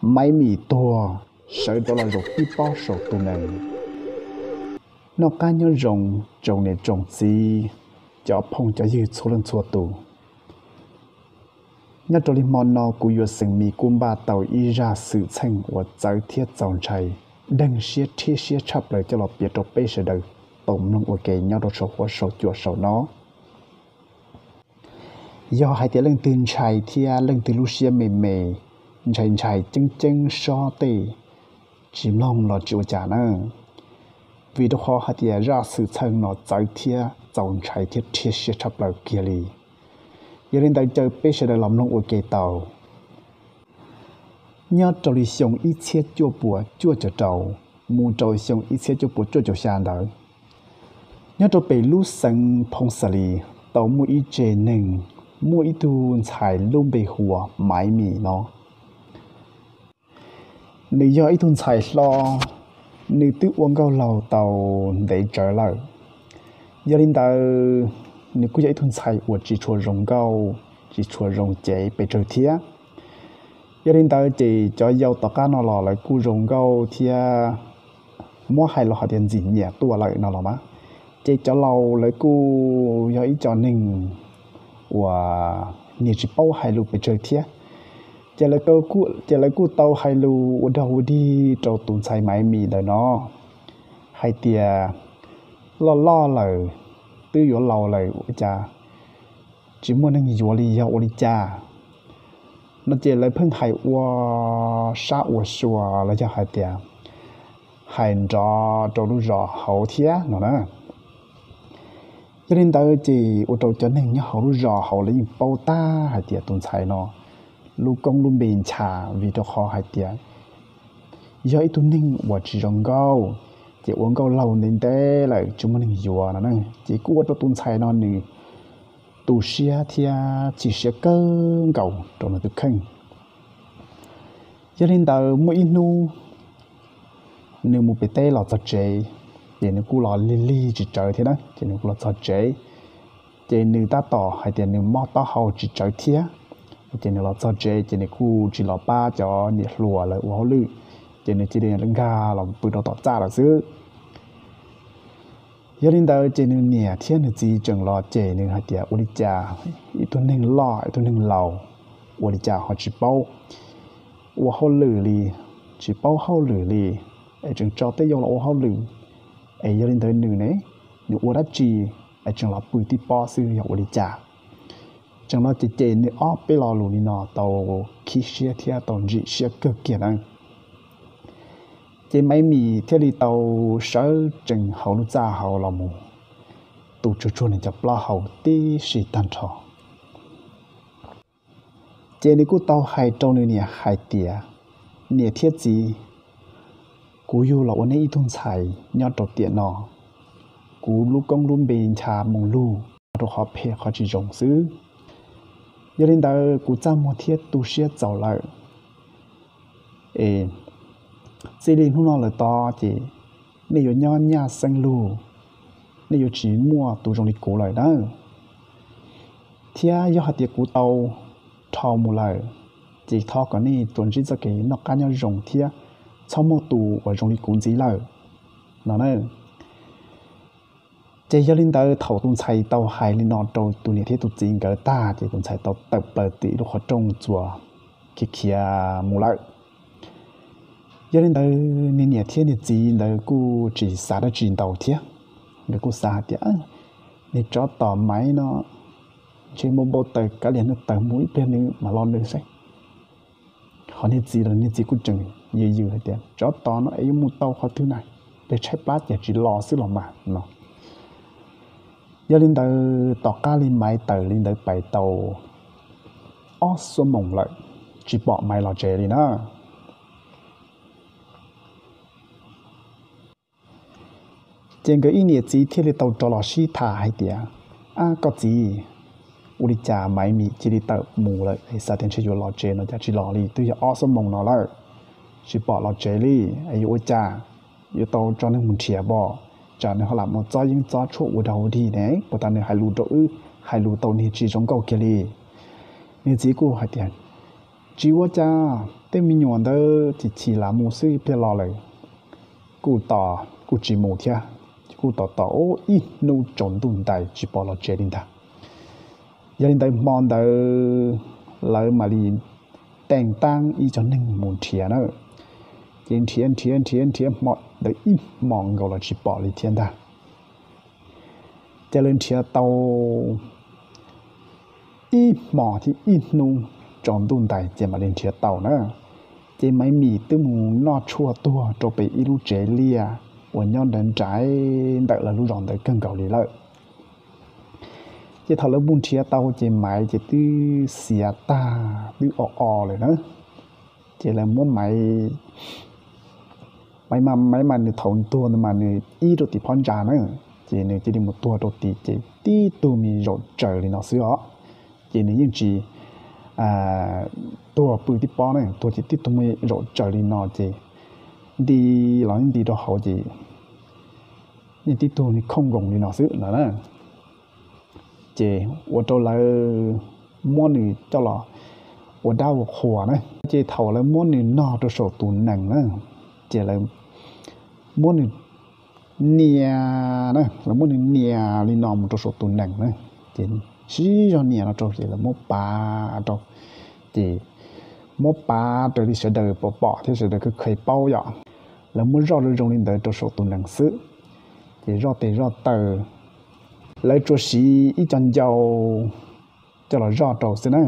Maiv Mim tuag, sawv rov los zaum tib pob saum tus nees. Noj qab nyob zoo tsoom niam tsoom txiv, cov phooj cov ywg txhua leej txhua tus. Nyob rau li hmo no kuv Yuav Xeem Mis kuj npaj tau ib zaj xwm txheej uas txawv thiab txaus ntshai, deeg siab rhiab siab tshaj plaws coj los piav rau peb sawv daws tau mloog ua ke nyob rau saum huab saum cua saum no. Yog hais tias leej twg ntshai thiab leej twg lub siab me me, ntshai ntshai ceeb ceeb sob tej, tsis mloog los tsis ua cas na, vim rau qhov hais tias zaj xwm txheej no txawv thiab txaus ntshai thiab rhiab siab tshaj plaws kiag li. Yog li ntawd caw peb sawv daws los mloog ua ke tau. Nyob rau li xyoo ib txhiab cuaj puas cuaj caum rau mus rau xyoo ib txhiab cuaj puas cuaj caum xya ntawd, nyob rau pem lub xeev Phoov Xa Lis tau muaj ib tse neeg, muaj ib tug ntxhais lub npe hu ua Maiv Mim no. Nws yog ib tug ntxhais hlob, nws twb ua nkauj laug tau ntev tsawv lawm. Yog li ntawd, nws kuj yog ib tug ntxhais uas tsis tshua zoo nkauj, tsis tshua zoo cev pes tsawg thiab. Yog li ntawd ces cov yau tom qab no los lawv kuj zoo nkauj thiab, muab hais los hais tias ntxim nyiam tuaj lawm no los mas, ces cov laus lawv kuj yog ib co neeg uas nyias tsis paub hais lus pes tsawg thiab. Ces lawv, ces lawv kuj tau hais lus ua dog ua dig rau tus ntxhais Maiv Mim ntawm no hais tias, loj loj lawm, twb yuav laus lawm ua cas tsis muaj neeg yuav li yog ua li cas no. Ces lawv pheej hais ua sab ua sua los yog hais tias hais nrov rau lub zos hauv thiab no na. Yog li ntawd ces ua rau cov neeg nyob hauv lub zos hauv lawv yeej paub tag hais tias tus ntxhais no lub koob lub npe ncha, vim rau qhov hais tias yog ib tug neeg uas tsis zoo nkauj, ces ua nkauj laug ntev ntev lawm tsis muaj neeg yuav no na. Ces kuj ua rau tus ntxhais no nws tu siab thiab chim siab kawg nkaus rau nws tus kheej. Yog li ntawd muaj ib hnub nws mus pem teb los txog tsev, ces nws kuj los lig lig tsis tsawv thiab na, ces nws kuj los txog tsev, ces nws tab tom hais tias nws mob taub hau tsis tsawv thiab, ces nws los txog tsev ces nws kuj tsis los pab cov niam hluas lawv ua hauj lwm, ces nws cia li nkag los pw rau tom txaj lawm xwb. Yog li ntawd ces nws niam thiab nws txiv tseem los cem nws hais tias ua li cas ib tug neeg loj ib tug neeg laus ua li cas ho tsis paub ua hauj lwm li, tsis paub hauj lwm li, es tseem tso tej yau los ua hauj lwm, es yog li ntawd nws ne, nws ua dab tsi es tseem los pw tib pob xwb yog ua li cas. Tseem los cem cem nws ob peb lo lus li no tau khib siab thiab tau ntsim siab kawg kiag na. Ces Maiv Mim thiaj li tau sawv tsees hauv lub txaj hauv los mus tu tsuag tsuag nws cov plaub hau tib si tag nrho. Ces nws kuj tau hais rau nws niam hais tias, niam thiab txiv, kuv yug los ua nej ib tug ntxhais nyob rau tiam no, kuv lub koob lub npe ncha mus lug rau qhov phem qhov tsis zoo xwb. Yog li ntawd kuv txaj muag thiab tu siab txaus lawm, es txij li hnub no lawm tod ces nej yuav nyob nyaj xeeb lug, nej yuav tsis muaj tus zoo li kuv lawm na. Thiab yog hais tias kuv tau dhau mus lawm, ces thov kom nej tsuas ntsib txoj kev noj qab nyob zoo thiab txhob muaj tus uas zoo li kuv ntxiv lawm no na. Ces yog li ntawd thaum tus ntxhais tau hais li no rau tus niam thiab tus txiv nkawd tag ces tus ntxhais tau tawm plaws tim lub qhov rooj txuas khiav khiav mus lawm. Yog li ntawd nws niam thiab nws txiv ntawd kuj tsis xav dab tsi ntau thiab, nkawd kuj xav hais tias, niag tsov tom Maiv no ntshe muaj npau taws kav liam nws tawm mus ib pliag nws mam los nws saib. Ho niag txiv los niag txiv kuj tseem yws yws hais tias tsov tom no es yuav mus tau qhov twg na, pliag tshaib plab ces tsis los xwb los mas no. Yog li ntawd tom qab li Maiv tawm li ntawd pais tau ob xuab moos lawm, tsis pom Maiv los tsev li na. Ces nkawd ib niam txiv thiaj li tau rov los sib tham hais tias, ab koj txiv, ua li cas Maiv Mim cia li tawm mus lawm es xav tias ntshe yuav los tsev no cas tsis los li, twb yog ob xuab moos no lawm, tsis pom los tsev li, es yuav ua cas? Yuav tau tso neeg mus nrhiav pom, tsam nws ho lam mus txob yeeb txob tshuaj ua dog ua dig ne, puas tas nws hais lus rau wb, hais lus tau niag tsis zoo nkauj kiag li. Niag txiv kuj hais tias, tsis ua cas, Tej me nyuam ntawd ces chim lam mus xwb, ib pliag los lawm kuj tos kuj tsis mus thiab. Kuj tos tos ib hnub tsaus ntuj ntais tsis pom los tsev li ntag. Yog li ntawd hmo ntawd lawv mam li teej taab ib co neeg mus nrhiav na. Ces nrhiav nrhiav nrhiav nrhiav hmo ntawd ib hmos nkaus los tsis pom li thiab ntag. Ces lawv nrhiav tau ib hmos thiab ib hnub tsaus ntuj ntais ces mam li nrhiav tau na. Ces Maiv Mim twb mus noj tshuaj tuag rau pem ib lub tsev liaj uas nyob nrad nrad ntawm lawv lub zos ntawd kawg nkaus li lawm. Ces thaum lawv mus nrhiav tau ces Maiv ces twb xiav tag twb o o lawm na. Ces lawv muab Maiv, Maiv mas nws thaum tuag ntawd mas nws ib rau tim phab ntsa na, ces nws cia li mus tuag rau tim ces tib tug me zaum tsaws li no xwb os. Ces nws yeej tsis tuag pw tib pob na, tuag ces tib tug me zaum tsaws li no ces nti los nti rau hauv ces yeej tib tug khooj nkoos li no xwb no. Ces ua rau lawv muab nws coj los ua dab ua qhuas na. Ces thaum lawv muab nws nog rau saum tus nees na, ces lawv muab nws nias na, lawv muab nws nias li no mus rau saum tus nees na. Ces sib zog nias no rau ces lawv muab pav rau, ces muab pav raws li sawv daws pom pom thiab sawv daws kheev kheev paub yom. Lawv muab zoj zoo zoo li ntawd rau saum tus nees xwb, ces zoj tes zoj taw, lawv tsuas siv ib co ncau coj los zoj rau xwb na.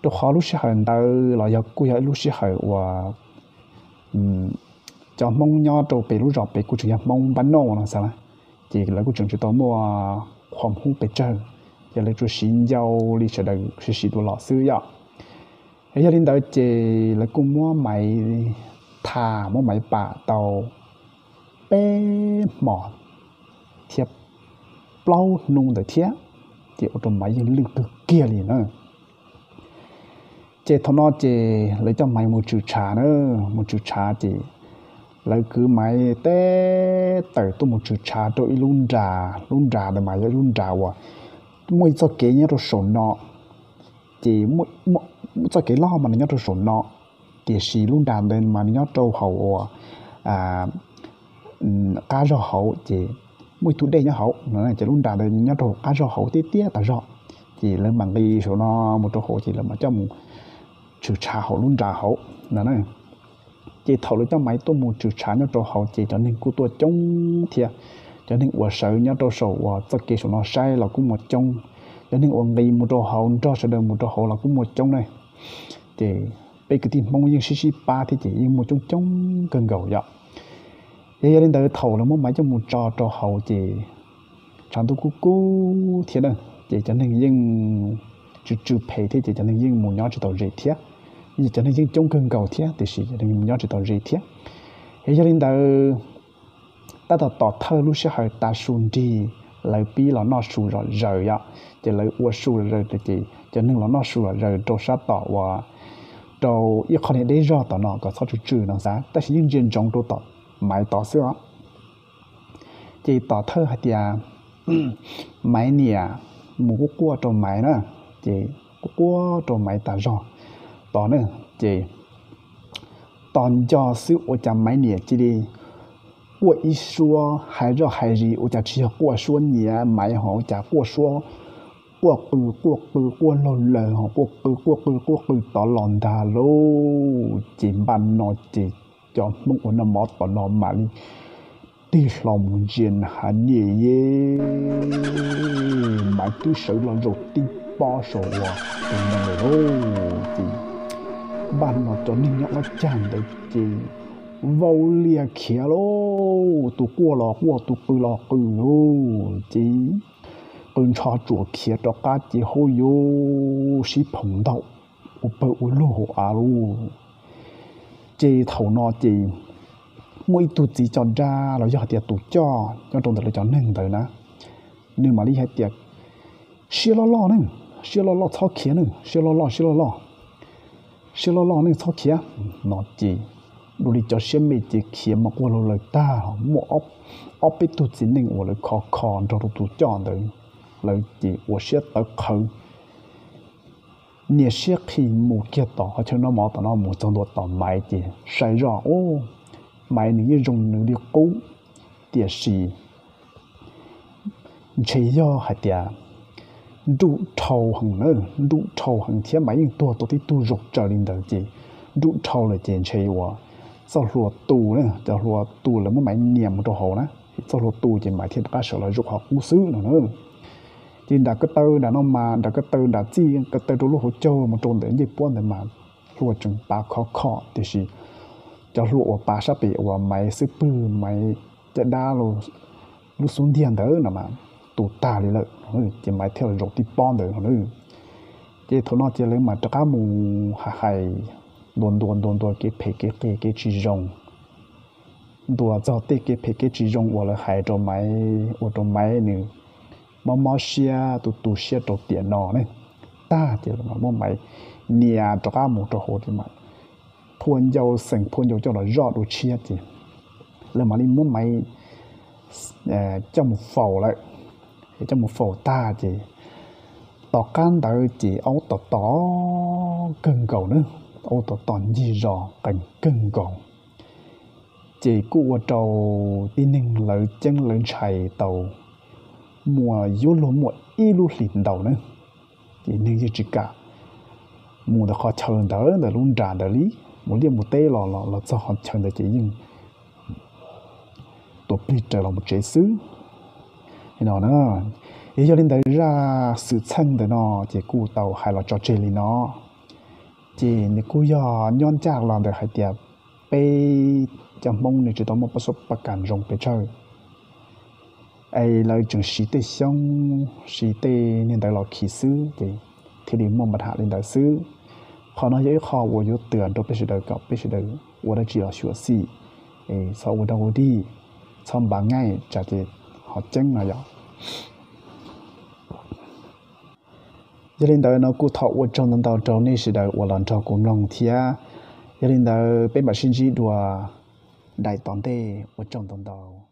Rau qhov lub sij hawm ntawd los yog kuj yog ib lub sij hawm uas cov Hmoob nyob rau pem lub zos pem kuj tseem yog Hmoob npab noj no xav, ces lawv kuj tseem tsis tau muaj qhov hub pes tsawg, ces lawv tsuas siv ncau li sawv daws siv siv dua los xwb yom. Yog li ntawd ces lawv kuj muab Maiv tham muab Maiv pam tau peb hmos thiab plaub hnub ntawd thiab, ces ua rau Maiv yeej lwj kawg kiag li na. Ces thaum no ces lawv coj Maiv mus tshwm tshav na, mus tshwm tshav ces lawv kwv Maiv teb tawm tuaj mus tshwm tshav rau ib lub nra, lub nra ntawd mas yog ib lub nra uas muaj ib txoj kev nyob rau saum no, ces txoj kev loj mas nws nyob rau saum no, tiam sis lub nra ntawd mas nws nyob rau hauv uas qab zog hauv ces muaj ib tug dej nyob hauv no, ces lub nra ntawd nyob rau hauv qab zog hauv tiag tiag tas zog. Ces lawv mam nqis saum no mus rau hauv ces lawv mam coj mus tshwm tshav hauv lub nra hauv no. Ces thaum lawv coj Maiv tuaj mus tshwm tshav nyob rau hauv ces cov neeg kuj tuaj coob thiab. Cov neeg uas sawv nyob rau saum uas txoj kev saum no saib los kuj muaj coob, cov neeg uas nqis mus rau hauv nrog sawv daws mus rau hauv los kuj muaj coob na. Ces peb kwv tij Hmoob yeej sib sib pab thiab ces yeej muaj coob coob kawg nkaus yom. Ces yog li ntawd thaum lawv muab Maiv coj mus tso rau hauv ces tshav ntuj kub kub thiab na, ces cov neeg yeej tsw tsw phem thiab ces cov neeg yeej mus nyob tsis tau ze thiab. Cov neeg yeej coob kawg nkaus thiab tiam sis cov neeg mus nyob tsis tau ze thiab. Es yog li ntawd tab tom tom thawj lub sij hawm tav su nrig, lawv pib los noj su zom zaws yom, ces lawv ua su zom zaws ces cov neeg los noj su zom zaws rau sab tom uas rau ib qho niag deb zog tom no kom txhob tsw tsw no xav, tab sis yeej ntsia ntsoov rau tom Maiv tod xwb os. Ces tom thawj hais tias Maiv niam mus quaj quaj rau Maiv na, ces quaj quaj rau Maiv tas zog tod na, ces tos nco xwb ua cas Maiv niam cia li quaj ib suab hais zoj hais zis, ua cas tsis yog quaj suab nyiav Maiv ho ua cas quaj suab, quaj qw quaj qw quaj laug lawg ho quaj qw quaj qw quaj qw tod los ntag lauj. Ces npaj no ces cov Hmoob uas noj mov tom no mam li tig hlo mus ntsia hav niam ye, Maiv twb sawv los zaum tib pob saum uas tus nees lawm lauj. Ces npaj no cov neeg nyob ob cag ntawd ces vau lias khiav lauj, tus quaj los quaj tus qw los qw lauj. Ces qw ntsho tsuam khiav rov qab ces hauj yuv sib phoom ntaug ua pawg ua lug hauv av lauj. Ces thaum no ces muaj ib tug txiv coj dab los yog hais tias tus coj nyob rau ntawm lawv cov neeg ntawd na, nws mam li hais tias, siab loj loj ne, siab loj loj txhob khiav ne, siab loj loj siab loj loj, siab loj loj ne txhob khiav. No ces dua li cov siab me ces khiav mus quaj laug lawg tag, muaj ob peb tug txiv neej uas lawv kho kho nrog rau tus coj ntawd, lawv ces ua siab tawv qhawv nias siab qhi mus kiag tom qhov chaw noj mov tom no mus txog ntua tom Maiv ces saib zoj, ub, Maiv nws yeej zoo nws li qub, tiam sis ntshe yog hais tias nruj dhau heev na, nruj dhau heev thiab Maiv yeej tuag tau tib tug zaum tsaws li ntawd ces nruj dhau lawm ces ntshe uas txoj hlua tu, cov hlua tu lawv muab Maiv nias mus rau hauv na, txoj hlua tu ces Maiv thiaj rov qab sawv los zaum qhov qub xwb no na. Ces nram ko taw nram no mas, nram ko taw nram txij ko taw rau lub hauv caug mus rau ntawm ncej puab ntawd mas hlua tseem pav khov kho, tiam sis cov hlua uas pav sab pem uas Maiv xub pwg, Maiv caj dab, lub xub ntiag ntawd no mas tu tag li lawm, ces Maiv thiaj los zaum tib pob ntawd no. Ces thaum no ces lawv mas rov qab mus hais hais ntua ntua ntua ntua kev phem kev qias kev tsis zoo, ntua txog tej kev phem kev tsis zoo uas lawv hais rau Maiv, ua rau Maiv nws mob mob siab tu tu siab rau tiam no ne. Tag ces lawv mam muab Maiv nias rov qab mus rau hauv, phua ncau, xeem phua ncau coj los zoj dua tshiab ces lawv mam li muab Maiv coj mus faus lawm. Coj mus faus tag ces tom qab ntawd ces aub tom tom kawg nkaus na, aub tom tom ncig zos qees kawg nkaus. Ces kuj ua rau tib neeg lawv ceeb lawv ntshai tau muaj, yuav luag muaj ib lub hlis ntau na, ces neeg yeej tsis kam mus ntawm qhov chaw ntawd, ntawm lub nram ntawd li, mus liaj mus teb los los txog qhov chaw ntawd ces yeej tua plig raws los mus tsev xwb no na. Yog li ntawd zaj xwm txheej ntawm no ces kuj tau hais los tso tseg li no. Ces nws kuj yog nyob ncaj los ntawm hais tias peb cov Hmoob nws tsis tau muaj pab suab pab kam zoo pes tsawg, es lawv tseem siv tej xyoob siv tej niag ntawd los khi xwb ces thiaj li muaj npa tham li ntawd xwb. Qhov no yog ib qho uas yuav tuas rau peb sawv daws kom peb sawv daws ua dab tsi los xyuam xim, txhob ua dog ua dig, txhob npam ngaij tsam ces ho ceeb no yom. Yog li ntawd no kuj thov ua tsaug ntau ntau rau nej sawv daws uas los nrog kuv mloog thiab. Yog li ntawd peb mam sib ntsib dua daim tom ntej, ua tsaug ntau ntau.